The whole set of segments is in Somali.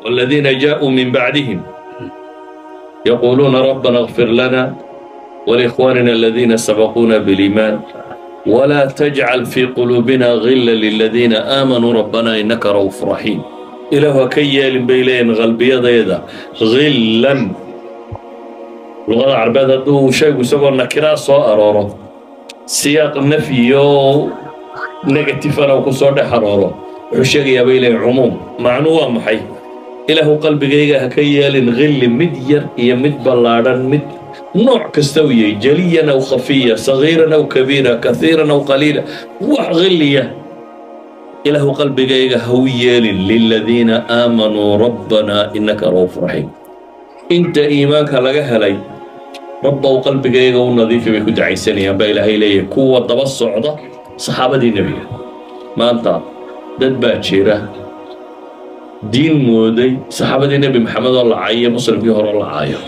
والذين جاءوا من بعدهم يقولون ربنا اغفر لنا ولإخواننا الذين سبقونا بالإيمان ولا تجعل في قلوبنا غلا للذين آمنوا ربنا إنك رؤوف رحيم. إله كيال بيلين غلبيضيدا غلا. لغة العربية هدو شيء يسمى نكرة soo arooro siyaaq nafyi oo negative-ana uu ku soo dhex arooro, wuxuu sheegayaa bay leeyihin cumuum. Macnuu waa maxay? Ilaahu qalbigayga ha ka yeelin ghilli, mid yar iyo mid ballaadhan, mid nooc kasta uu yahay, jaliyan aw khafiya, sagiiran aw kabiira, kathiiran aw qaliila, wax ghilliya ilaahu qalbigayga ha u yeelin. Liladiina aamanuu rabbanaa innaka ra'uuf raxiim. Inta iimaanka laga helay, rabbow qalbigayga u nadiifi bay ku ducaysanayaan baa Ilaahay leeyahay, kuwa daba socda saxaabadii nebiga. Maanta dad baa jira diin mooday saxaabadii Nebi Maxamed oo la caayo, muslimkii hore oo la caayo,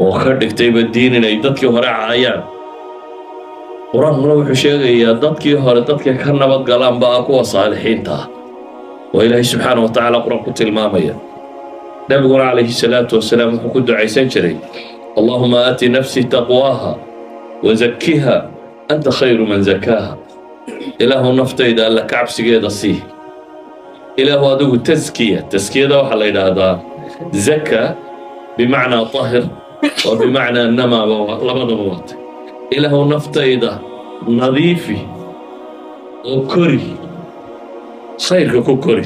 oo ka dhigtayba diin inay dadkii hore caayaan. Qur-aankuna wuxuu sheegayaa dadkii hore dadka ka nabad galaanba ah kuwa saalixiinta ah oo Ilaahay subxaana wa tacaala qur-aan ku tilmaamaya. Nabiguna calayhi salaatu wasalaam wuxuu ku ducaysan jiray: allahuma aati nafsi taqwaaha wazakiha anta khayru man zakaaha. Ilaahu naftayda alla kacabsigeeda sii, ilaahu adigu taskiya. Taskiyada waxaa la yidhaahdaa zaka bimacnaa tahir oo bimacnaa namaaba, labadaba waatay. Ilaahu naftayda nadiifi oo kori, khayrka ku kori.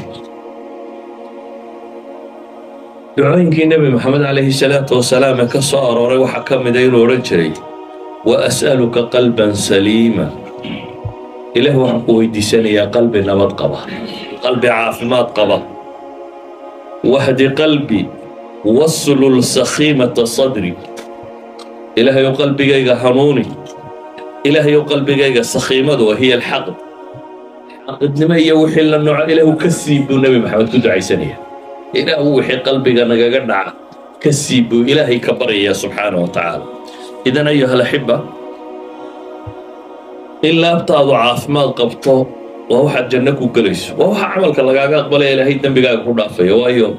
Ducooyinkii Nebi Maxamed calayhi salaatu wasalaam ee ka soo arooray waxaa ka mida inuu odhan jiray: wa as'aluka qalban saliima. Ilaah waxaan ku weydiisanayaa qalbi nabad qaba, qalbi caafimaad qaba. Wahdi qalbi waslul sakhiimata sadri. Ilaahayow qalbigayga hanuuni, ilaahayow qalbigayga sakhiimadu wa hiya alxaqd, xaqidnimo iyo wixii la nooco ilaahu ka siib buu Nebi Maxamed ku ducaysanaya. Ilaahu wixii qalbiga nagaga dhaca ka siib buu Ilaahay ka baryaya subxaana wa tacaala. Idan ayuha alaxiba, in laabtaadu caafimaad qabto waa waxaad janno ku gelayso, waa waxa camalka lagaaga aqbalaya, Ilaahay dembigaaga ku dhaafayo. Waayo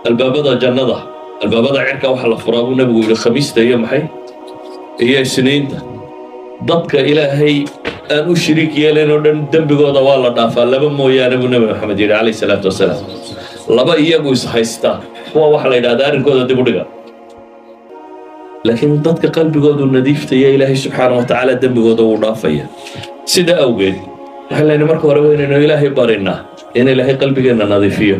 albaabada jannada, albaabada cirka waxa la furaa buu Nebigu yihi khamiista iyo maxay iyo isniinta. Dadka Ilaahay aan u shiriik yeelayn oo dhan dembigooda waa la dhaafaa, laba mooyaane buu Nebi Maxamed yidhi calayhi salaatu wasalaam. Laba iyagu is haystaa, kuwa waxaa la yidhahdaa arrinkooda dib u dhiga. Laakiin dadka qalbigoodu nadiiftaya Ilaahay subxaana wa tacaala dembigooda wuu dhaafaya. Sida awgeed waxaan leenahay marka hore waynaynu Ilaahay barinaa in Ilaahay qalbigeenna nadiifiyo.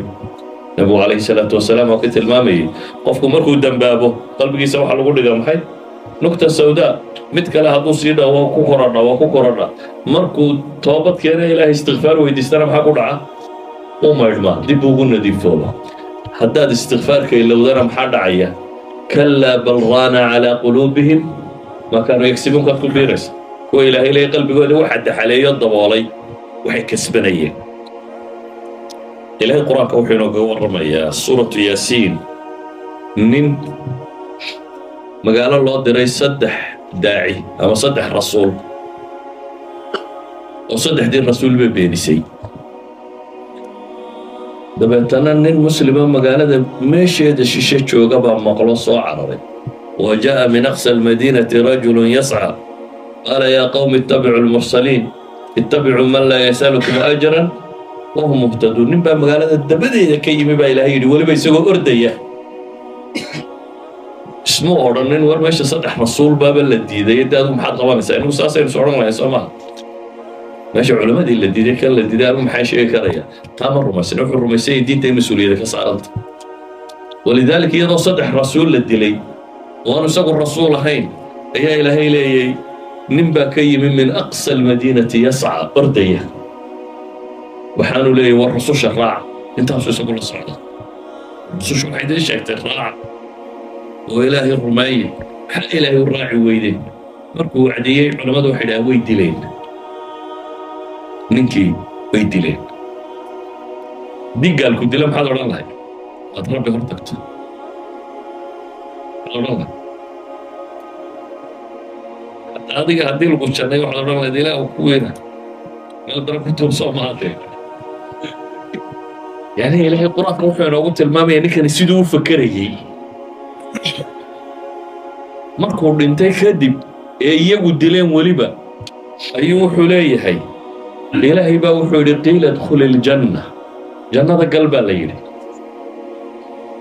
Nabigu calayhi salaatu wasalaam waa ka tilmaamayay qofku markuu dembaabo qalbigiisa waxaa lagu dhigaa maxay? Nugta sawdaa. Mid kale hadduu sii dhawo waa ku korodha, waa ku korodha. Markuu toobad keena, Ilaahay istikfaar weydiistana, maxaa ku dhaca? U maydhmaa, dib ugu nadiifooba. Haddaad istikfaarka ilowdana maxaa dhacaya? Kalaa bal raana calaa quluubihim maa kaanuu yagsibuun kaad ku biiraysa, kuwa Ilaahay leey qalbigooda waxa daxaleeyo daboolay waxay kasbanayeen. Ilaahay qur-aanka wuxuu inoogaga warramayaa suuratu Yaasiin nin magaalo loo diray saddex daaci ama saddex rasuul, oo saddexdii rasuul bay beenisay. Dabeetana nin muslima magaalada meesheeda shishe jooga baa maqlo, soo cararay. Wa jaءa min aqsa almadiinati rajulu yascى qaala yaa qowmi ittabicuu lmursaliin ittabicuu man laa yasalukum ajran wahum muhtaduun. Nin baa magaalada dabadeeda ka yimi baa Ilaahay yidhi, weliba isagoo ordaya. Isma odhanin war meesha saddex rasuul baaba la diiday, de adigu maxaad qabanaysaa? Inagu saasaynu is odhan lahayn, soo maha? Meesha culimmadii la diiday, kan la diiday, anigu maxaan sheegi karaya? Taa ma rumaysan. Wuxuu rumaysan yahay diinta in mas-uuliyada ka saaranta. Walidaalika iyadoo saddex rasuul la dilay oo aanu isagu rasuul ahayn ayaa Ilaahay leeyay nin baa ka yimi min aqsa almadiinati yasca, ordaya, waxaanu leeyahy war rususha raaca. Intaasu isagu la socda. Rususha waxay idiin sheegtay raaca oo Ilaahay rumeeye, maxaa Ilaahay u raaci weydeen? Markuu wacdiyey, culammadu waxay dhahaan way dileen ninkii, way dileen. Digaalku dilo maxaad odhan lahayd? Aad Rabbi hor tagto maxaad odhan lahayd? Hatta adiga haddii lagu jannay waxaad odhan lahayd ilaah ku weyna meel dara ku tuursoo maadee. Yani Ilaahay Qur-aanka wuxuu inoogu tilmaamaya ninkani siduu u fakerayey markuu dhintay kadib ee iyagu dileen weliba. Ayuu wuxuu leeyahay, Ilaahay baa wuxuu yidhi: "Qiila idkhuli iljanna," jannada gal baa la yidhi.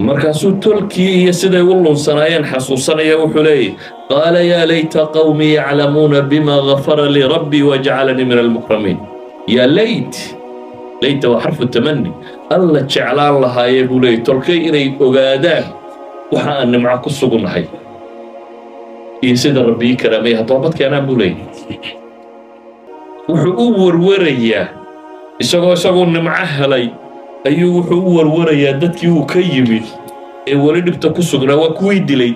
Markaasuu tolkii iyo siday u lunsanaayeen xasuusanaya. Wuxuu leeyahy: "Qaala yaa layta qawmii yaclamuuna bima gafara lii rabbii wajacalanii min almukramiin." Yaa layt, layta waa xarfu tamani, alla jeclaan lahaayee buu leeyay tolkay inay ogaadaan waxa aan nimco ku sugunnahay iyo sida Rabbi ii karaamay, ha toobad keenaan buu leeyay. Wuxuu u warwarayaa isagoo isagoo nimco helay ayuu wuxuu u warwarayaa dadkii uu ka yimid ee weli dhibta ku sugnaa, waa kuwii dilay.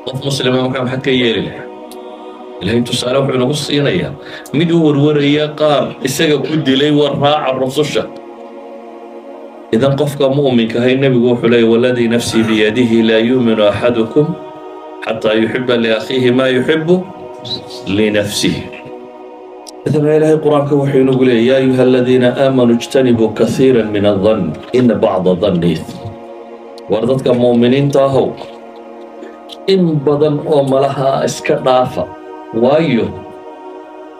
Qof muslima markaa maxaad ka yeeli lahaa? Ilaahay tusaale wuxuu inagu siinayaa mid u warwaraya qaar isaga ku dilay. War raaca rususha. Idan qofka mu'minka ahay, nebigu wuxuu leeyay: "Waladii nafsii biyadihi, laa yuuminu axadukum xataa yuxiba liakhiihi maa yuxibu linafsihi." Idan Ilaahay Qur-aanka wuxuu inagu leeyay: "Yaa ayuha aladiina aamanuu ijtanibuu kasiira min adan ina bacda danni ithm." War dadka mu'miniinta ahow, in badan oo malaha iska dhaafa, waayo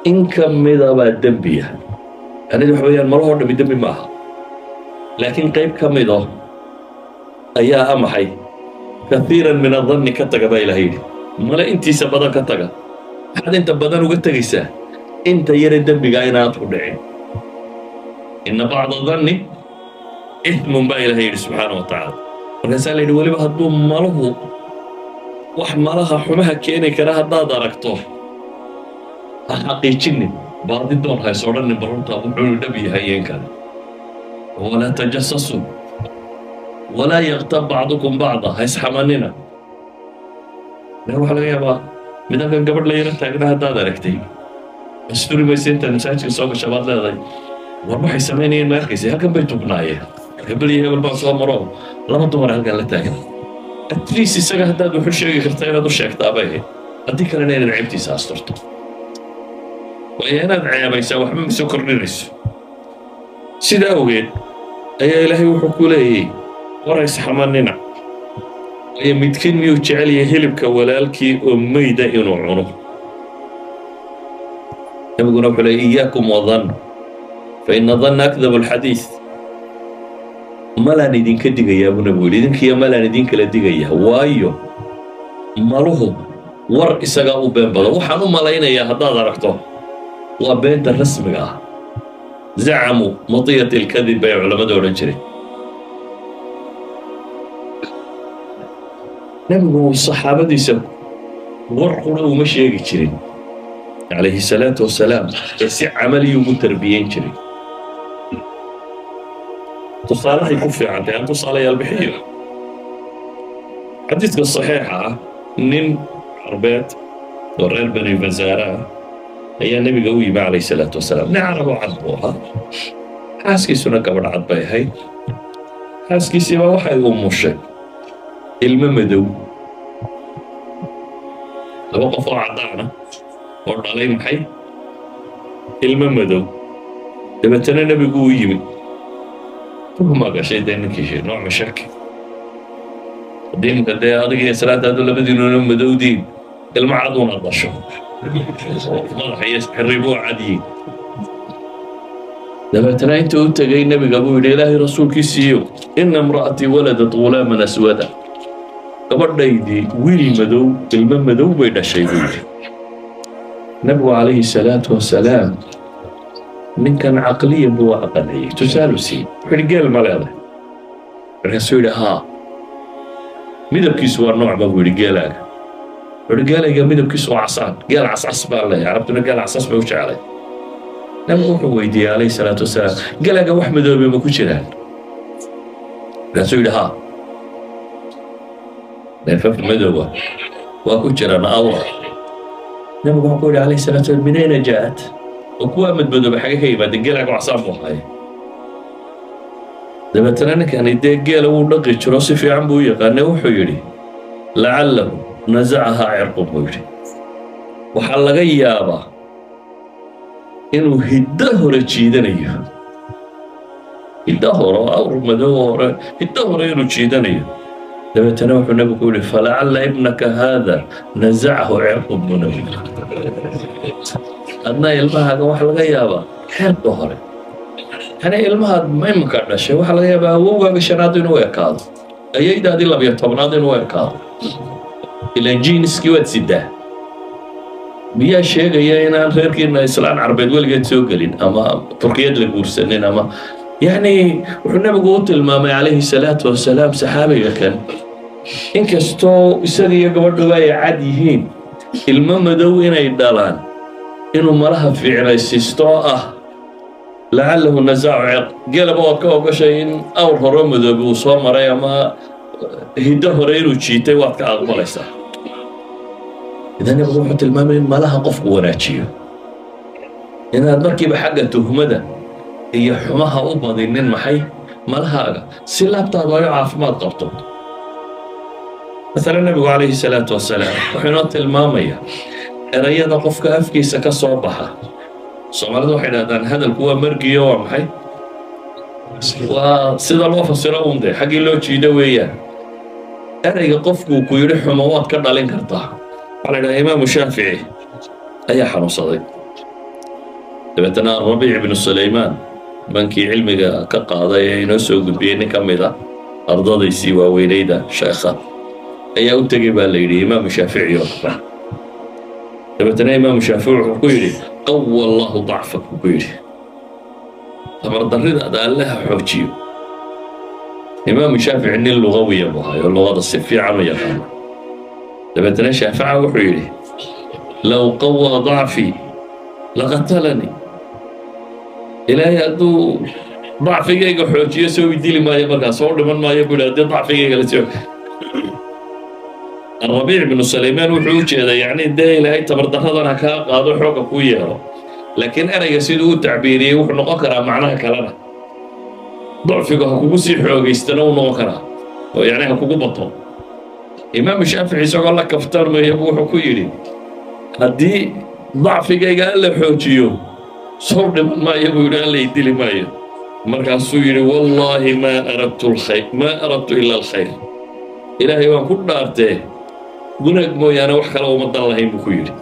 in ka mida baa dembiya. Yani waxa weeyaan, malahoo dhami dembi ma aha, laakiin qayb ka mido ayaa amaxay. "Kaiira min adanni" ka taga baa Ilahay yidhi. Male intiisa badan ka taga. Maxaad inta badan uga tegaysaa? Inta yare dembiga inaad ku dhicin. "Ina bacda danni ithmun" baa Ilahay yidhi subxaana wa tacaala. Markaasaa la yidhi weliba hadduu maluhu wax malaha xumaha keeni kara haddaad aragto, ha xaqiijinin, baadi doon hays odhanin barunta wuxuu dhab yahay in kale. "Walaa tajasasuu walaa yaktab bacdukum bacda," ha isxamanina. Waxaa laga yaabaa mid halkan gabadh la yaro taagna haddaad aragtay, asturi maysa. Intaad masaajidka soo gasha baad leedahay: "War waxay samaynayeen ma arkaysay? Halkan bay tubnaayeen, hebel iyo hebel baan soo maro, laba dumar halkan la taagan." At least isaga haddaad wuxu sheegi karta inaad u sheegtaa bay ahayd, haddii kalena inaad ceebtiisa asturto, waayo inaad ceebaysaa waxba ma soo kordhinayso. Sidaa awgeed ayaa Ilaahay wuxuu ku leeyay: "War isxamanina, waayo midkiin miyuu jecel yahay hilibka walaalkii oo meyda inuu cuno?" Nabiguna wuxuu leeyay: "Iyaakum wadan, fa ina danna akdabu alxadiis." Malaan idinka digayaa buu nabigu yidhi, idinkiyo malaan idin kala digayaa, waayo maluhu war isagaa u been badan. Waxaan u malaynayaa haddaad aragto waa beenta rasmiga ah. Zacamu matiyat alkadib bay culammadu odhan jireen. Nebigu saxaabadiisa war qura uma sheegi jirin calayhi salaatu wasalaam, ee si camaliyu ugu tarbiyeyn jiray. Tusaalahay ku fiicantay aan tusaalayaal bixiyo. Xadiidka saxiixa ah, nin carbeed oo reer Bani Fasaara ah ayaa nebiga u yimi calayhi salaatu wasalaam. Nin carab oo cad buu ahaa, xaaskiisuna gabadh cad bay ahayd. Xaaskiisiibaa waxay umushay ilmo madow. Laba qof oo caddaana oo dhalay maxay? Ilmo madow. Dabeetana nebigu u yimi. Tuhma gashay dee ninkii, nooc shaki. Haddii imka dee adiga iyo salaantaadu labadiinuna madowdiin, ilmo caduuna dhasho oo madaxa iyo xirribo cadyiin. Dabeetana inta u tegay nebiga buu yidhi: "Ilaahay rasuulkiisiiyo, ina imra'atii waladat ghulaaman aswada," gabadhaydii wiil madow, ilmo madow bay dhashay buu yidhi. Nebigu calayhi salaatu wasalaam ninkan caqliyan buu aqanciyey, tusaalu siiyey. Wuxuu yidhi: "Geel ma leedahay?" Markaasuu yidhi: "Haa." "Midabkiisu waa noocba?" buu yidhi "geelaaga?" Wuxuu yidhi: "Geelayga midabkiisu waa casaan, geel cascas baan leeyahay." Carabtuna geel cascas bay u jeclay. Nabigu wuxuu weydiiyey calayhi salaatu wasalaam: "Geelaaga wax madoobay ma ku jiraan?" Markaasuu yidhi: "Haa, neefaf madooba waa ku jiraan awra." Nabigu wuxuu ku yidhi calayhi salaatu wasalaam: "Min ayna jaa'at?" Oo kuwaa madmadooba xagee ka yimaadeen? Geelaaga casaan buu ahaay. Dabeetana ninkani dee geela wuu dhaqi jiro, si fiican buu u yaqaanay. Wuxuu yidhi: "Lacalahu nasacahaa cirqun," buu yidhi. Waxaa laga yaabaa inuu hiddo hore jiidanayo. Hiddo hore oo awr madow hore, hiddo hore inuu jiidanayo. Dabeetana wuxuu Nebigu ku yihi: "Falacalla ibnaka haada nazacahu cirqu," buu Nebigu. Adna ilmahaaga waxa laga yaabaa xeerka hore, yani ilmahaad iminka dhashay waxaa laga yaabaa awowgaaga shanaad inuu ekaado, ayaydaadii 12aad inuu ekaado. Ilan genes-kii waad sidaa. Miyaa sheegaya inaan reerkiina islaan Carbeed weligeed soo gelin ama Turkiyad la guursanin? Ama yacni wuxuu Nebigu u tilmaamay, calayhi salaatu wasalaam, saxaabiga kan inkastoo isaga iyo gabadhuba ay cad yihiin, ilmo madow inay dhalaan inuu malaha fiicnaysiisto oo ah lacalahu nasacu cirq. Gelaba waad ka ogashay in awr horo madoobi uu soo maray ama hiddo hore inuu jiitay, waad ka aqbalaysaa. Idan Nebigu wuxuu tilmaamay in malaha qofku wanaajiyo, inaad markiiba xagga tuhmada iyo xumaha u badinin. Maxay malahaaga si laabtaadu ay u caafimaad qabto. Masalan, Nebigu calayhi salaatu wasalaam wuxuu inoo tilmaamayaa erayada qofka afkiisa ka soo baxa. Soomaalidu waxay dhahdaan hadalku waa margiyo. Waa maxay? Waa sida loo fasiro un de, xaggii loo jiido weeyaan. Ereyga qofkuu ku yidhi xumo waad ka dhalin kartaa. Waxaa la idhaha Imaamu Shaafici ayaa xanuunsaday. Dabeetana Rabiic ibnu Sulaymaan, mankii cilmiga ka qaaday ee inoo soo gudbiyey, nin ka mid a ardadaysii waaweynayda sheekha, ayaa u tegey baa la yidhi Imaamu Shaafici oo kale. Dabeetana Imaamu Shaafici wuxuu ku yidhi: "Qawa Allahu dacfak," buu ku yidhi, "tabardarridaada Allaha xoojiyo." Imaamu Shaafici nin lugawiya buu ahay oo luqada si fiican u yaqaano. Dabeetana Shaafica wuxuu yidhi: "Low qawaa dacfii laqatalanii." Ilaahay hadduu dacfigayga xoojiyo soo dili maayo, markaa soo dhiman maayo, buu yidhi, haddii dacfigayga la soo. Rabiic binu Sulaymaan wuxuu u jeedaa, yacni dee Ilaahay tabardarradan ha kaa qaado, xoogga kuu yeelo. Laakiin ereyga siduu u tacbiiriyey wuxuu noqon karaa macnaha kalena, dacfigu ha kugu sii xoogaystana uu noqon karaa, oo yacni ha kugu bato. Imaamu Shaafici isagoo la kaftarmaya buu wuxuu ku yidhi: "Haddii dacfigayga Alla xoojiyo sow dhiman maayo," buu yidhi, "Alla dili maayo." Markaasuu yidhi: "Wallaahi maa aradtu alkhayr, maa aradtu ila alkhayr. Ilaahay waan ku dhaartee, wanaag mooyaane wax kale uma dan lahayn," buu ku yidhi.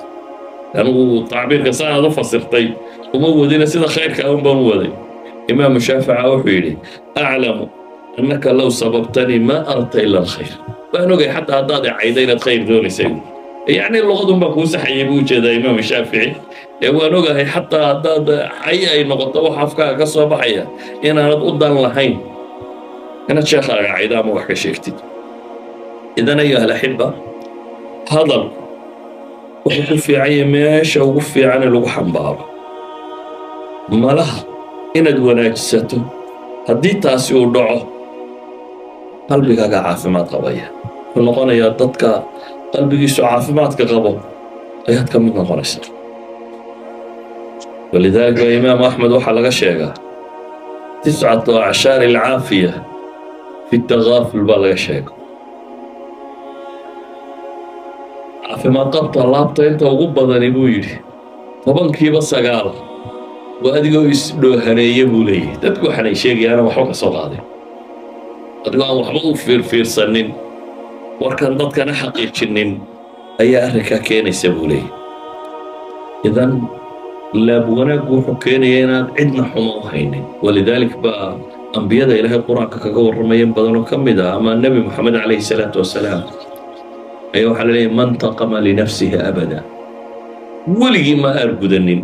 "Anigu tacbiirka saaad u fasirtay uma wadina, sida khayrka un baan u waday." Imaamu Shaafica wuxuu yidhi: "Aclamu annaka low sababtanii maa aradta ila alkhayr." Waan ogay xataa haddaad cayda inaad khayr doonaysay. Yacni luqadun baan kuu saxayay buu ujeedaa Imaamu Shaafici. Ee waan ogahay xataa haddaad cay ay noqoto wax afkaaga ka soo baxaya inaanad u dan lahayn inaad sheekhaaga cayda ama wax ka sheegtid. Idan, ayuha alaxiba, hadalku wuxuu ku fiican yahay meesha ugu fiican in lagu xambaaro malaha inaad wanaajisato. Haddii taasi uu dhaco, qalbigaaga caafimaad qabaya, wuxuu noqonayaa dadka qalbigiisu caafimaadka qabo ayaad ka mid noqonaysaa. Walidaalika ba Imaamu Axmed waxaa laga sheegaa tiscatu acshaari alcaafiya fi takaaful baa laga sheega. Caafimaad qabta laabta inta ugu badani, buu yidhi, 9% waa adigoo isdhoohaneeye, buu leeyahay. Dadku waxaanay sheegayaana waxba ka soo qaadin, adigoo aan waxba u fiirfiirsanin, warkan dadkana xaqiijinin ayaa arrinkaa keenaysa, buu leeyahay. Idan laab wanaaggu wuxuu keenaya inaad cidna xumo u haynin. Walidaalik baa ambiyada Ilaahay Qur-aanka kaga warramaya in badanoo ka mid ah, ama Nebi Moxamed calayhi salaatu wasalaam, ayaa waxaa la leeyahy: man taqama linafsihi abada, weligii ma aargudanin.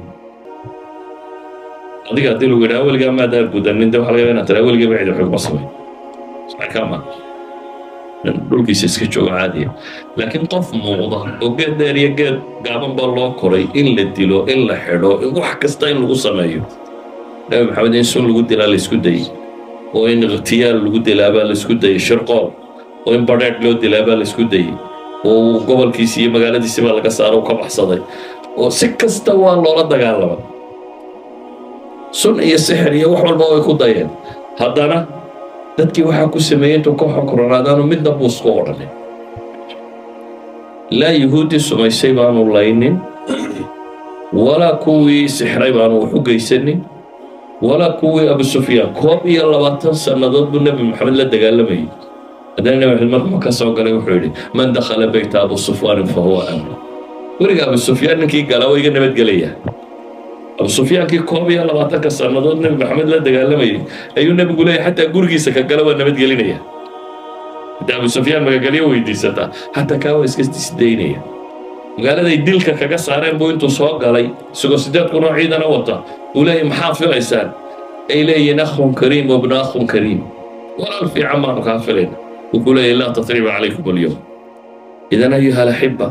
Adiga haddii lagu yidhaha weligaa maad aargudanin, de waxa laga yaba inaad tiraa weligii ba cid wax iguma samayn kama dhulkiisa iska joogo caadiya. Laakiin qof muuqda oo geed dheer iyo geed gaaban baa loo koray in la dilo, in la xidho, in wax kasta in lagu sameeyo. Nebi Maxamed in sun lagu dilaa la isku dayey, oo in ikhtiyaal lagu dilaabaa la isku dayey, shirqool, oo in badheedh loo dilaabaa la isku dayey, oo gobolkiisi iyo magaaladiisi baa laga saaro, u ka baxsaday, oo si kasta waa loola dagaalamay, sun iyo sixir iyo wax walba way ku dayeen. Haddana dadkii waxaa ku sameeyey intuu ka xokronaadaanu midna buu isku odhanin. Laa Yuhuuddii sumaysay baanu laynin, walaa kuwii sixray baanu wax u geysanin. Walaa kuwii Abu Sufyaan 21 sannadood buu Nebi Maxamed la dagaalamayay. Haddana Nebi Maxamed markuu ka soo galay wuxuu yidhi: "Man dakhala beyta Abu Sufyaanin fa huwa aamin." Guriga Abu Sufyaan ninkii gala waa iga nabadgelaya. Abu Sufyaankii 21-ka sannadood Nebi Maxamed la dagaalamayay ayuu Nebigu leeyahy, xataa gurigiisa ka gala waa nabadgelinaya. Hataa Abu Sufyaan magagelyo weydiisataa, xataa kaa waa iska isdaynaya. Magaaladay dilka kaga saareen buu intuu soo galay isagoo 8,000 oo ciidana wata uu leeyahy: "Maxaa filaysaan?" Ay leeyihiin: "Akhun kariim wa ibnu akhun kariim, walaal fiican baanu kaa filayna." Uu ku leeyahy: "Laa tatriba calaykum alyowm." Idan, ayuha alaxiba,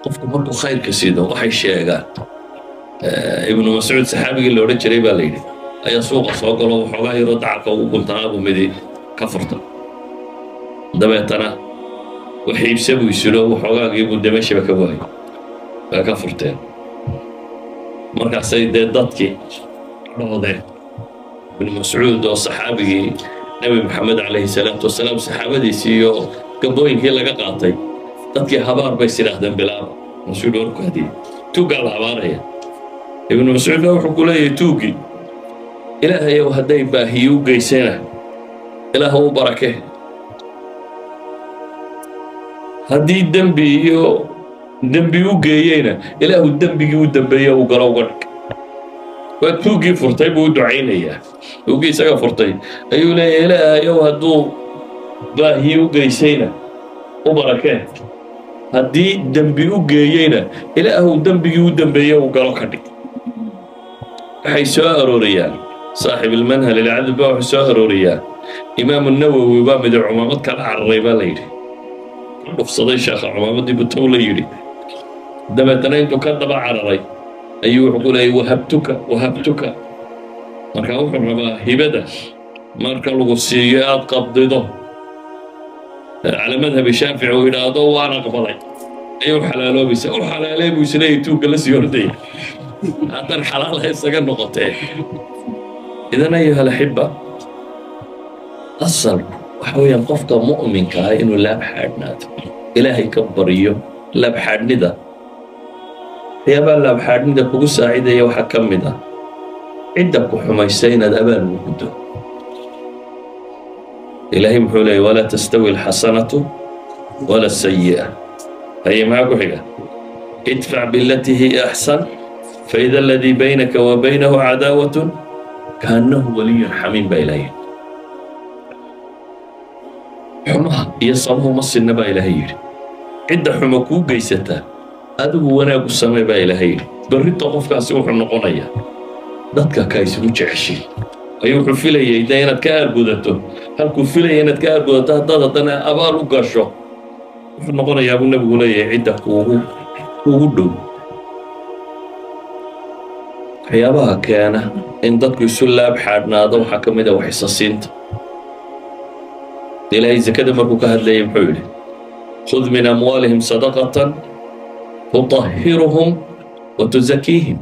qofku markuu khayrka sido, waxay sheegaan Ibnu Mascuud, saxaabigii la odhan jiray, baa la yidhi ayaa suuqa soo galo, waxoogaa yaroo dacalka ugu guntanaa buu midi ka furta. Dabeetana wax iibse buu isilo, waxoogaagii buu dee meeshiiba ka waayay, waa ka furteen. Markaasay dee dadkii dhoodeen Ibnu Mascuud oo saxaabigii Nebi Maxamed calayhi salaatu wasalaam, saxaabadiisii iyo gabooyinkii laga qaatay. Dadkii habaar bay is idhaahdeen bilaaba. Mascuud warku hadiyey, tuuggaa la habaaraya. Ibnu Mascuud baa wuxuu ku leeyahay tuuggii: "Ilaahayow, hadday baahiyi u geysana, Ilaah u barake. Haddii dembi iyo dembi u geeyeyna, Ilaahu dembigii u dembeeye uu galo uga dhig." Waa tuuggii furtay buu u ducaynayaa. Tuuggii isaga furtay ayuu leeyahay: "Ilaahayow, hadduu baahiyi u geysayna u barakee, haddii dembi u geeyeyna, Ilaahu dembigii u dembeeye uu galo ka dhig." Waxay soo arooriyaan, saaxib ilmanhal ilcadl baa wuxuu soo arooriyaa, Imaamu Nawowi baa midi cumaamad kala cararay baa la yidhi, ku dhufsaday sheekha cumaamadii butow la yidhi. Dabeetana intuu ka daba cararay ayuu wuxuu ku leeyay: "Wahabtuka, wahabtuka." Marka wuxuu rabaa hibada marka lagu siiyo aad qabdido, cala madhabi Shaafici uu yidhaahdo "waan aqbalay" ayuu xalaaloobaysa. U xalaaley buu isleeyahy tuugga la sii ordaya, haddan xalaala isaga noqotee. Idan, ayuha alaxiba, asalku waxa weeyaan qofka mu'minka ah inuu laab xaadhnaado, Ilaahay ka baryo laab xaadhnida. Waxyaabaha laab xaadhnida kugu saacidaya waxaa ka mid ah cidda ku xumaysa inaad abaal ugu guddo. Ilaahay muxuu leeyay? "Walaa tastawi alxasanatu wala asayi'a." Haye, maxaa ku xiga? "Idfac bilatii hiya axsan faida aladii baynaka wa baynahu cadaawatun kaannahu waliyun xamiim" baa Ilaahay yidhi. Xumaha iyo samuhu ma sinna baa Ilaahay yidhi. Cidda xumo kuu geysataa, adigu wanaagu samee baa Ilaahay yidhi. Berrito qofkaasi wuxuu noqonayaa dadka ka isugu jeceshay. Ayuu wuxuu filayay de inaad ka aargudato, halkuu filayay inaad ka aargudato haddaad haddana abaal u gasho, wuxuu noqonayaa buu Nebigu leeyahay cidda kuugu dhow. Waxyaabaha keena in dadku isu laab xaadhnaado waxaa ka mid a wax isasiinta. Ilaahay zakada markuu ka hadlayay muxuu yidhi? "Khud min amwaalihim sadaqatan tutahhiruhum wa tuzakiihim."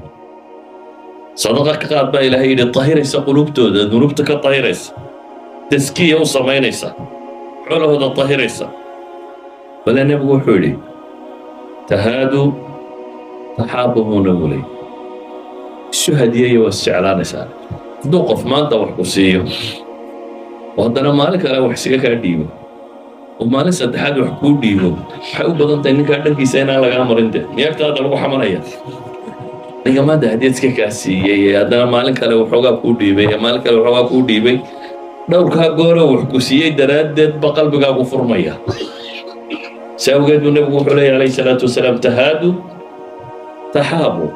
Sadaqa ka qaad baa Ilaahay yidhi, tahiraysa qulubtooda, dunuubta ka tahiraysa, taskiya u samaynaysa, xoolahooda tahiraysa. Bale Nebigu wuxuu yidhi: "Tahaadu taxaabu" buu Nebigu leeyay. Isu hadiyaya, waa isjeclaanaysaa. Hadduu qof maanta wax ku siiyo oo haddana maalin kale wax isaga kaa dhiibo oo maalin saddexaad wax kuu dhiibo, waxay u badan tahay ninkaa dhankiisa inaan lagaa marin. De miyaagtaada lagu xamanaya ninka maanta hadiyad iska kaa siiyey ee haddana maalin kale waxoogaa kuu dhiibay ee maalin kale waxoogaa kuu dhiibay, dhowrkaa gooroo wax ku siiyey daraaddeed ba qalbigaagu furmaya. Si awgeed buu Nebigu wuxuu leeyahy calayhi salaatu wasalaam: "Tahaadu taxaabu."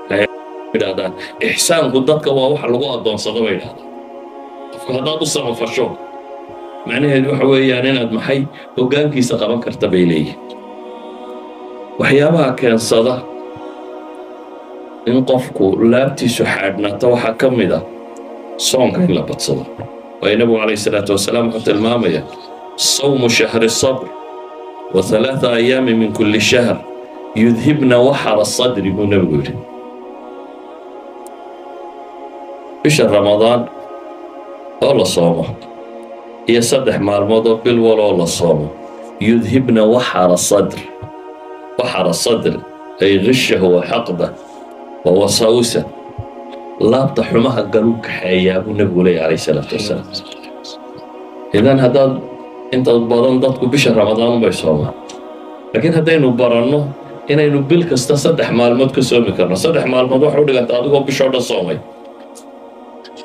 Waxay idhahdaan ixsaanku dadka waa waxa lagu addoonsado bay idhahdaan. Qofka haddaad u samafasho, macnaheedu waxa weeyaan inaad maxay hoggaankiisa qaban karta bay leeyihin. Waxyaabaha keensada in qofku laabtiisu xaadhnaato waxaa ka mid ah soonka in la badsado. Waayo Nebigu calayhi salaatu wasalaam wuxuu tilmaamaya: "Sawmu shahri sabr wa halaatha ayaami min kulli shahr yudhibna waxara sadri" buu Nebigu yidhi. Bisha Ramadaan oo la soomo iyo 3 maalmood oo bil waloo la soomo, yudhibna waxara sadr. Waxara sadr ay ghishahu wa xaqda wa wasaawisa. Laabta xumaha galuu kaxeeyaa buu Nebigu leeyahy, calayhi salaatu wasalaam. Idan haddaad inta badan dadku bisha Ramadaan bay soomaan, laakiin haddaynu baranno inaynu bil kasta 3 maalmood ka soomi karno, 3 maalmood waxay u dhiganta adigoo bishoo dhan soomay.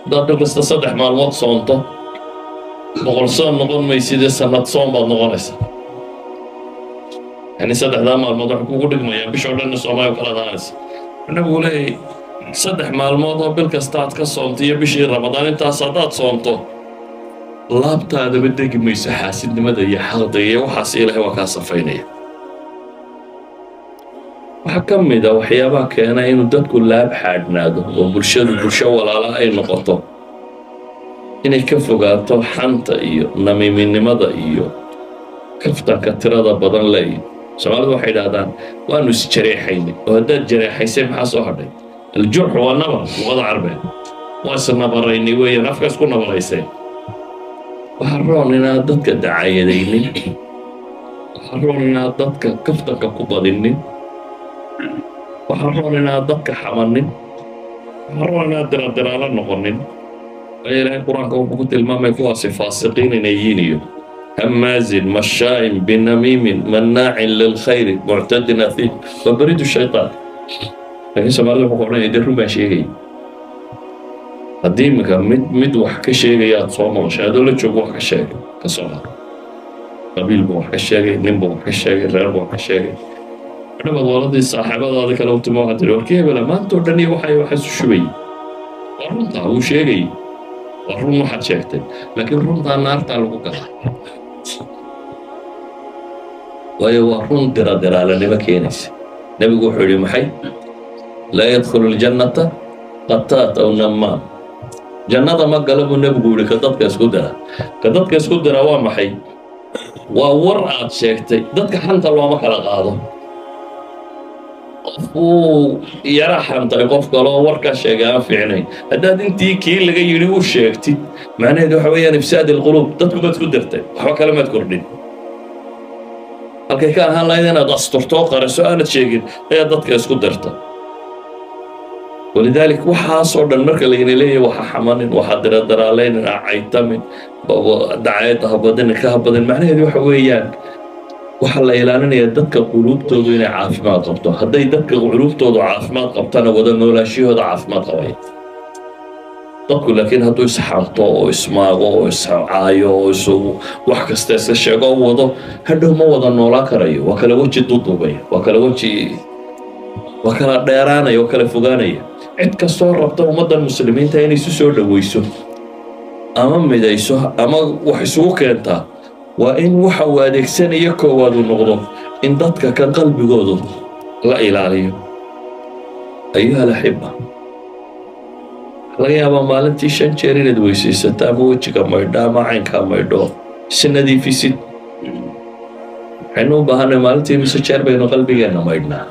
Haddaad bil kasta 3 maalmood soonto, 100 soon noqon maysidee, sanad soon baad noqonaysaa. Yani saddexdaa maalmood waxay kugu dhigmayaa bishoo dhanna soomay oo kala daanaysa. Nabigu leeyahy 3 maalmood oo bil kasta aad ka soonto iyo bishii Ramadaan intaas haddaad soonto, laabtaadaba degi mayso xaasidnimada iyo xaqdiga iyo waxaas. Ilaahay waa kaa safaynaya. Waxaa ka mid a waxyaabaha keena inuu dadku laab xaadhnaado oo bulshadu bulsho walaala ay noqoto inay ka fogaato xanta iyo namiiminimada iyo kaftanka tirada badan le. Iyo Soomaalidu waxay idhahdaan, "Waanu isjareexaynay." Oo haddaad jareexaysay, maxaa soo hadhay? Aljurxu waa nabar luqada Carbeed. Waa isnabaraynay weeyaan, afka isku nabarayseen. Waxaa roon inaad dadka dacaayadaynin, waxaa roon inaad dadka kaftanka ku badinin, waxaa roon inaad dadka xamanin, waxaa roon inaad diradiraalo noqonin. Waayo, Ilaahay Qur-aanka wuxuu ku tilmaamay kuwaasi faasiqiin inay yihiin iyo hammaazin mashaa'in binamiimin mannaacin lilkhayri muctadin athiim, waa baridu shaytaan. Laakiin Soomaalida wuxuu ku odhanaya, "Dee run baan sheegaya." Haddii iminka mid mid wax ka sheegaya aad soo maqashay, adoo la joogo wax ka sheegay, ka soo haro, qabiil buu wax ka sheegay, nin buu wax ka sheegay, reer buu wax ka sheegay, dhabaad waladii saaxiibadaadi kale u timo, waxaad tiri, "Warkii hebela maanta oo dhan iyo waxay waxa isu shubayay." Waa runtaa wuu sheegayay, waa run waxaad sheegtay, laakiin runtaa naartaa lagu galaa, waayo waa run diradiraalanimo keenaysa. Nebigu wuxuu yidhi maxay? Laa yadkhulu ljannata qataat aw nammaam. Jannada ma gala buu Nebigu yihi ka dadka isku dira. Ka dadka isku dira waa maxay? Waa war aad sheegtay. Dadka xanta looma kala qaado. Qof uu yara xantay qof kaloo warka sheegay aan fiicnayn, haddaad intii kii laga yidhi u sheegtid, macnaheedu waxa weeyaan ifsaad alquluub. Dadku baad ku dirtay, waxba kale maad kordhin. Halkay ka ahaan lahayd inaad asturtoo qariso, aanad sheegin, ayaa dadka isku dirta. Walidaalik waxaasoo dhan marka layna leeyahay, waxa xamanin, waxa diradaraaleynin, ha caytamin, dacaayadda ha badinin, ka ha badin, macnaheedu waxa weeyaan waxaa la ilaalinayaa dadka quluubtoodu inay caafimaad qabto. Hadday dadka quluubtoodu caafimaad qabtana, wada noolaashiyahooda caafimaad qabaya dadku. Laakiin hadduu isxanto oo ismaago oo iscaayo oo isu wax kasta iska sheego oo wado, hadhow ma wada noolaan karayo. Waa kala weji duduubaya, waa kala weji, waa kala dheeraanaya, waa kala fogaanaya. Cid kastoo rabta ummaddan Muslimiinta inay isu soo dhoweyso ama midayso ama wax isugu keentaa, waa in waxa uu adeegsanaya koowaad uu noqdo in dadka kan qalbigoodu la ilaaliyo. Ayuha alaxiba, laga yaabaa maalintii 5 jeer inaad weysaysato ama wejiga maydho ama caynkaa maydho, si nadiifisid. Waxaynu u baahanay, maalintii mise jeer baynu qalbigeenna maydhnaa?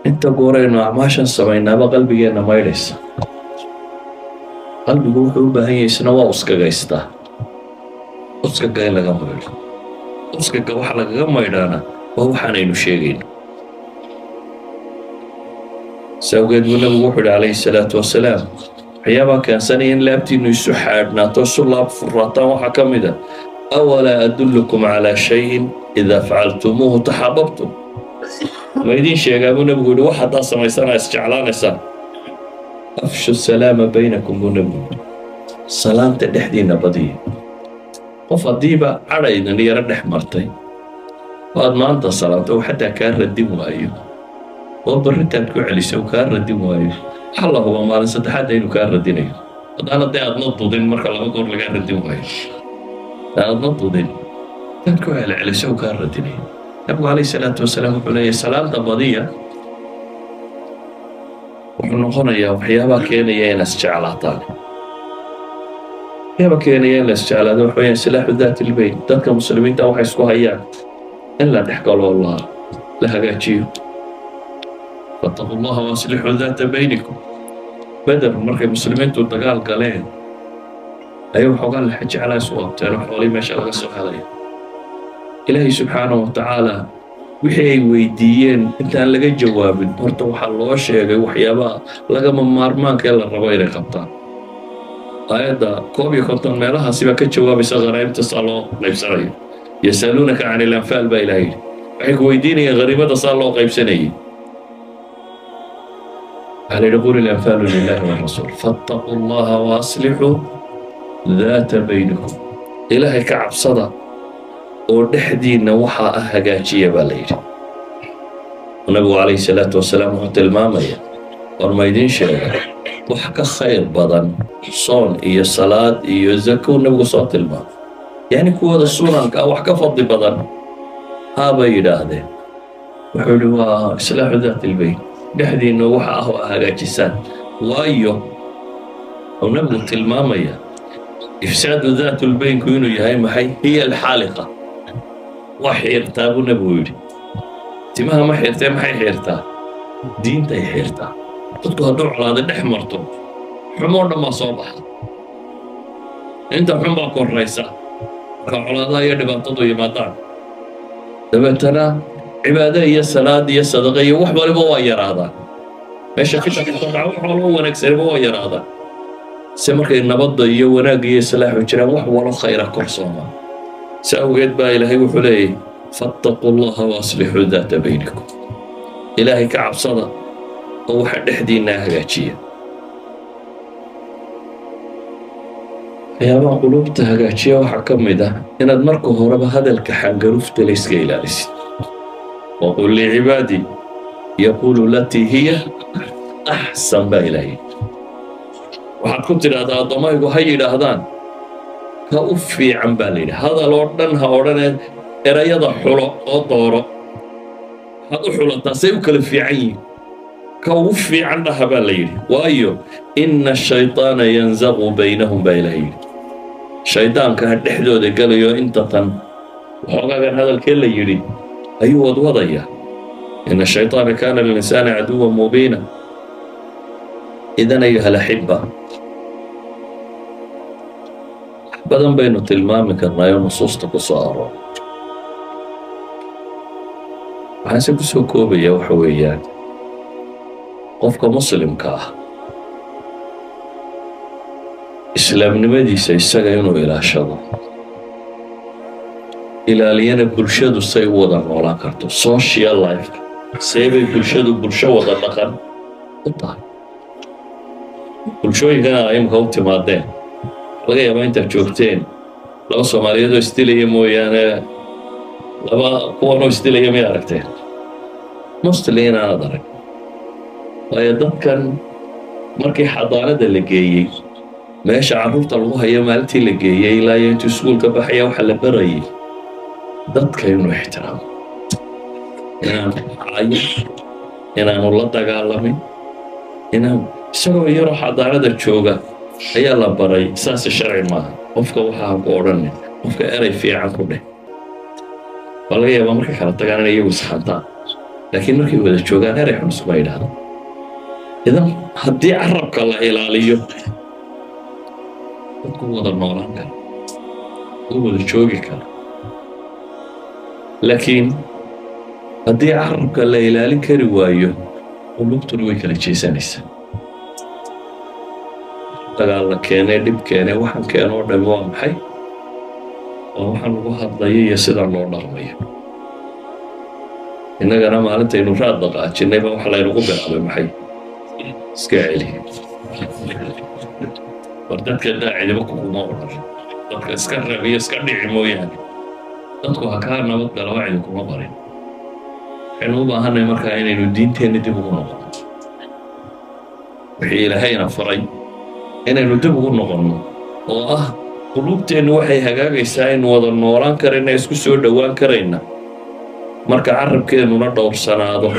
Inta gooraynu acmaashan samaynaaba qalbigeenna maydhaysa. Qalbigu wuxuu u baahan yahay, isna waa uskagaystaa, uskaga in laga maydho. Uskaga waxa lagaga maydhaana waa waxaanaynu sheegayno. Sawgeed buu Nabigu wuxuu yihi, calayhi salaatu wasalaam, waxyaabaa keensanaya in laabtiinu isu xaadhnaato, isu laab furaataan, waxaa ka mid a, awalaa adullukum calaa shayin idaa facaltumuuhu taxaababtum? Ma idiin sheegaa, buu Nebigu yihi, wax haddaad samaysana isjeclaanaysaan? Afshu salaama baynakum, buu Nebigu yihi, salaamta dhexdiinna badiya. Qof haddiiba cadhaydan yaro dhex martay oo aad maanta salaamto, uu xataa kaa radin waayo, oo barrintaad ku celiso uu kaa radin waayo, waxaa la hubaa maalin saddexaadda inuu kaa radinayo. Haddaana dee aadna dudin, marka laba goor lagaa radin waayo, aadna dudin, hadaad ku celceliso uu kaa radinayo. Nabigu calayhi salaatu wasalaam wuxuu leeyahay, salaamta badiya. Wuxuu noqonayaa waxyaabaha keenaya inaad isjeclaataan. Waxyaaba keenaya in la isjeclaado waxa weeyaan silaaxu daat ilbayn. Dadka Muslimiinta waxay isku hayaan in la dhex galo oo la hagaajiyo. Fattaqu llaha waaslixuu daata baynikum. Beder markay Muslimiintu dagaal galeen ayay waxoogaa lexa jeclaa isu qabteen oo xoolii meesha laga soo helaya. Ilaahay subxaanahu wa tacaala Wixii ay weydiiyeen intaan laga jawaabin, horta waxaa loo sheegay waxyaabaha lagama maarmaanka ee la rabo inay qabtaan. Aayadda 51 meelahaasi baa ka jawaabaysa khanaa'imta saa loo qaybsanayo. Yasaluunaka can ilanfaal baa Ilaah yidhi, waxay ku weydiinayeen khaniimada saa loo qaybsanayay. Waxaa la yidhi: qul ilanfaalu lillahi warasuul fattaquu allaha wa aslixuu daata baynikum. Ilaahay ka cabsada oo dhexdiinna waxaa ah hagaajiya baa la yidhi. Nabigu calayhi salaatu wasalaam wuxuu tilmaamaya: war ma idiin sheega wax ka khayr badan soon iyo salaad iyo zakow? Nabigu soo tilmaamay, yacni kuwooda sunanka ah wax ka fadli badan? Haa, bay yidhaahdeen. Wuxuu yidhi: waa islaaxu daati albayn, dhexdiinna waxa ah oo hagaajisaan. Waayo, uu nabigu tilmaamaya ifsaadu daat lbaynku inuu yahay maxay? Hiya alxaaliqa, waa xiirtaa buu nabigu yidhi. Timaha ma xiirtee, maxay xiirtaa? Diintay xiirtaa. Dadku hadduu colaada dhex marto, xumoo dhan baa soo baxa, inta xun baa koraysa. Marka colaadaha iyo dhibaatadu yimaadaan, dabeetana cibaado iyo salaad iyo sadaqa iyo wax waliba waa yaraadaan. Meesha fitanka ka dhaca, wax walba wanaagsanba waa yaraadaan. Se markay nabadda iyo wanaagga iyo islaaxu jiraan, wax walo khayra kor soomaa. Si awgeed baa Ilaahay wuxuu leeyahy: fattaquu allaha wa aslixuu daata baynikum. Ilaahay ka cabsada oo waxa dhexdiinaa hagaajiya. Waxyaabaha quluubta hagaajiya waxaa ka mid ah inaad marka horeba hadalka xangarufta la iska ilaalisid. Waqul licibaadi yaquulu latii hiya axsan baa Ilaahay. Waxaad ku tidhaahdaa addoomahaygu ha yidhaahdaan ka u fiican baa la yidhi. Hadal oo dhan ha odhanee, erayada xulo oo dooro. Waxaad u xulataa say u kala fiican yihiin, ka ugu fiican dhaha baa la yidhi. Waayo, ina ashayطaana yanzaqu baynahum baa Ilaah yidhi. Shaydaanka ha dhexdooda gelayo, inta tan waxoogaagan hadalkee la yidhi ayuu wadwadayaa. Ina ashayطaana kaana lilinsaani caduwa mubiina. Idan, ayuha alaxiba, wax badan baynu tilmaami karnaayo nusuusta ku soo aroor. Waxaanse ku soo koobaya waxa weeyaan, qofka muslimka ah islaamnimadiisa isaga inuu ilaashado, ilaaliyana bulshadu say u wada noolaan karto, social life, see bay bulshadu bulsho wada dhaqan u tahay. Bulshooyinkana imika u timaadeen, laga yaabaa intaad joogteen laba Soomaaliyeed oo isdilaya mooyaane, laba kuwanoo isdilaya may aragteen? Mostly inaanad arag. Waayo, dadkan markii xadaanada la geeyey, meesha carruurta lagu hayo maalintii la geeyey ilaa iyo intuu iskuulka baxaya, waxaa la barayay dadka inuu ixtiraamo, inaanu caayin, inaanu la dagaalamin. Inaan isagoo yaroo xadaanada jooga ayaa la baray saase sharci maaha, qofka waxaa ku odhanin, qofka erey fiican ku dheh. Waa laga yaabaa markay kala tagaan inay iyagu isxantaan, laakiin markay wada joogaan erey xun iskuma yidhaahdo. Idan haddii carabka la ilaaliyo, dadku wada noolaan kara, u wada joogi kara. Laakiin haddii carabka la ilaalin kari waayo, qulubtuna way kala jeesanaysaa. Dagaal la keenay, dhib keenay, waxaan keeno oo dhami waa maxay? Waa waxaan lagu hadlayo iyo sida loo dhaqmayo. Innagana maalintaynu raad dhaqaajinay baa waxa laynagu bilaabay maxay? Iska celi, war dadka daacidiba kuguma odhan, dadka iska reeb iyo iska dhici mooyaane, dadku ha kaa nabad gala waa idinkuma barin. Waxaynu u baahanay markaa inaynu diinteenna dib ugu noqono, wixii Ilaahayna faray inaynu dib ugu noqonno, oo ah quluubteennu waxay hagaagaysaa, aynu wada noolaan karayna, isku soo dhowaan karayna, marka carabkeennuna dhowrsanaado,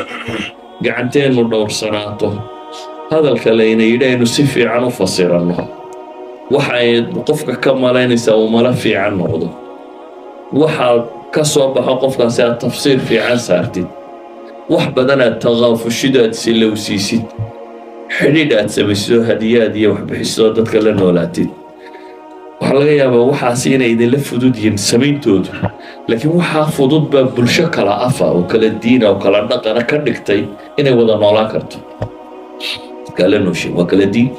gacanteennu dhowrsanaato, hadalka layna yidhi aynu si fiican u fasiranno, waxa ay qofka ka malaynaysaa uu malo fiican noqdo, waxaad ka soo baxo qofkaasi aad tafsiir fiican saartid, wax badan aad taqaafushid, aad silowsiisid, xidhiidh aad samayso, hadiyaad iyo waxbixiso, dadka la noolaatid. Wax Waxaa laga yaabaa waxaasi inay idinla fudud yihiin samayntoodu, laakiin waxaa fudud baa bulsho kala afa oo kala diina oo kala dhaqana ka dhigtay inay wada noolaan karto. Kala nooshe waa kala diin,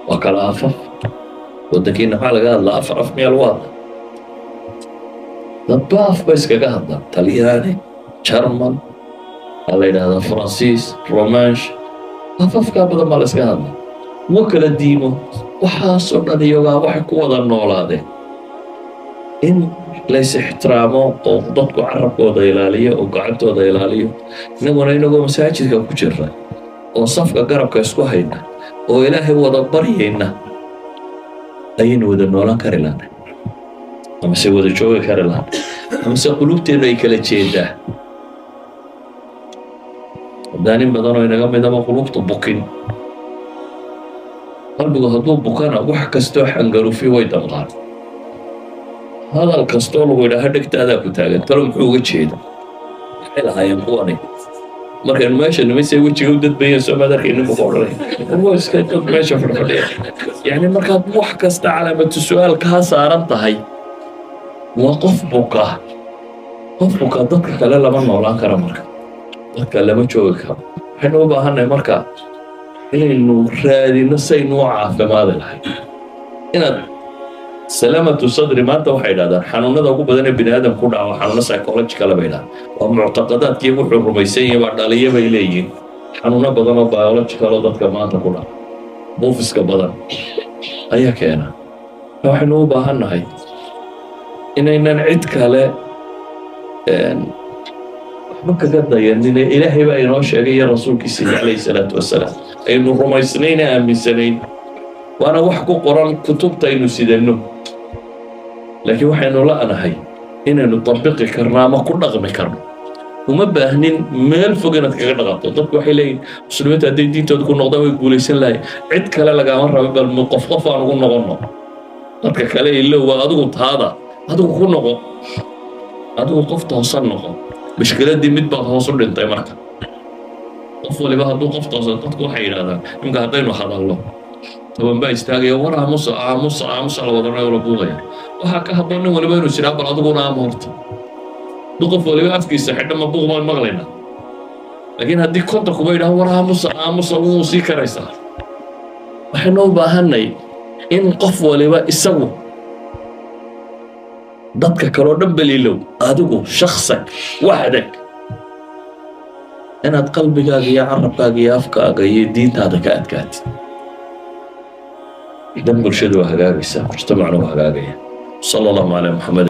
waa kala afaf. Waddankiina maxaa laga hadlaa? Afar af miyaa lagu hadla? Dadba af ba iskaga hadla, Talyaani, Jarmal, waxaa la yidhahdaa Faransiis, Romansh, afafkaa badan baa la iska hadla, wa kala diimo. Waxaasoo dhan iyagaa waxay ku wada noolaadeen in lays ixtiraamo oo dadku carabkooda ilaaliyo oo gacantooda ilaaliyo. Innaguna inagoo masaajidka ku jirna oo safka garabka isku hayna oo Ilaahay wada baryayna ayaynu wada noolaan kari lahnay, amase wada joogi kari lahnay, amase qulubteennu ay kala jeedaa. Haddaan in badanoo inaga midaba qulubta bukin, qalbigu hadduu bukana wax kastoo xangarufi way damqaan. Hadal kastoo lagu yidhaaha dhegtaadaa ku taagan, talo muxuu uga jeeda? Maxay lahaayeen kuwani markaynu meesha nimaysay wejiga u dadbayeen? Soo maad arkaynin buu ka odhanaya, war iska dad meesha fadhfadhiya. Yacni markaad wax kasta calaamatu su-aal kaa saaran tahay, waa qof buka. Qof buka dadka kale lama noolaan kara, marka dadka lama joogi karo. Waxaynu u baahannahay marka inaynu raadino saynu u caafimaadi lahayd, inaad salaamatu sadri. Maanta waxay yidhahdaan xanuunada ugu badan ee bini aadam ku dhaca waa xanuuno psychological bay yidhahdaan, waa muctaqadaadkii wuxuu rumaysan yahay baa dhaliya bay leeyihiin. Xanuuno badan oo biological oo dadka maanta ku dhaca buufiska badan ayaa keena. Waxaynu u baahannahay inaynan cid kale waxba kaga dayanine Ilaahay baa inoo sheegay iyo rasuulkiisa calayhi salaatu wasalaam aynu rumaysnayna aaminsanayn, waana wax ku qoran kutubta aynu sidanno, laakiin waxaynu la'nahay inaynu tabiqi karno ama ku dhaqmi karno. Uma baahnin meel fog inaad kaga dhaqanto. Dadku waxay leeyihin muslimiintu hadday diintooda ku noqdaan way guulaysan lahay. Cid kale lagama rabo, bal qof qof aan ugu noqonno. Dadka kale ilow, waa adigu taada, adigu ku noqo, adigu qof toosan noqo. Mushkiladii mid baad hoos u dhintay. Marka qof waliba hadduu qof toosan, dadku waxay yidhahdaan imka haddaynu hadallo 10 baa istaagaya, war aamusa, aamusa, aamusa, la wadana la buuqaya. Waxaa ka habboon nin waliba inuu jiraa, bal adiguna aama horta. Hadduu qof waliba afkiisa xidho, ma buuq baan maqlaynaa? Laakiin haddii 50 kuba yidhaha war aamusa, aamusa, wuu sii karaysaa. Waxaynu u baahannay in qof waliba isagu dadka kaloo dhan baliilow, adigu shaksak waxdag inaad qalbigaaga iyo carabkaaga iyo afkaaga iyo diintaada ka adkaatid, dan bulshadu waa hagaagaysaa, mujtamacna waa hagaagaya. Sala allahu calaa Muxamed.